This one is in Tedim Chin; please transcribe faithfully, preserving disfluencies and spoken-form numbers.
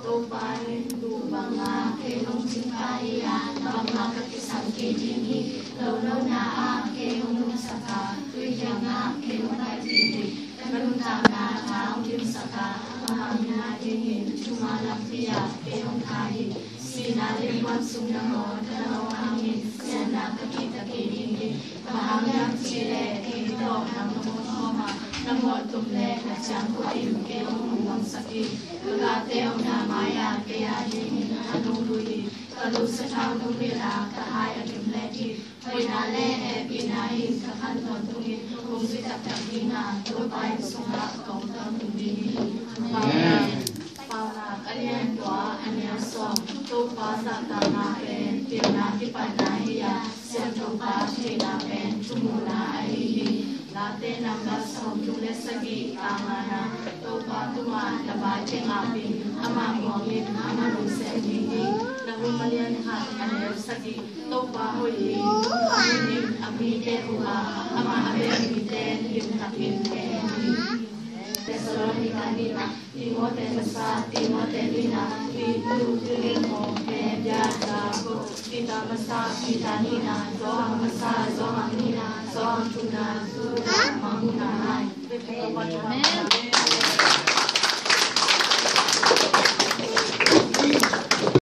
Topa in guh banga kei hong cingpah hi a, bangmah ka kisam kei ding hi. Lolona ah kei hong nungsak a, tui kiangah kei hong paipih hi. Ka nuntakna tha hong dimsak a, amah min a dingin thunga lampi ah kei hong kai hi. Sihna le muan sung nangawn ka na om hangin siatna ka kihta kei ding hi. Bang hang hiam cih leh kei tawh nang na muan khawm a, na mawh tum le na ciangkhua in kei hong hongmangsak hi. Ka gate omna mai-ah kei a dingin an hong lui hi. Ka lut sathau nung bil a ka hai a dim let hi. Hoihna le hehpihna in ka khan tawntungin hong zui taktak ding a, Topa inn sungah ka om tawntung ding hi. Amen. Paunak a lian kua, a neu sawm. Topa zahtakna pen pilna kipatna hi a, siangthopa theihna pen thumuhna ahi hi. Late nambat sawmthum le sagih, tang ngana. Topa tungah na vai teng apin, amah muangin amah lungsim ding hi. Nahum a lian khat, a neu sagih. Topa hoih hi. A hun in a mite huh a, amah a bel mite limtakin phen hi. Thessalonika nihna, Timote masa, Timote nihna, Titu, Filemon, Herodias, Jakob, Peter masa, Peter nihna, Johan masa, Johan nihna, Johan thumna, Judas, Mamun, Nahai. Amen.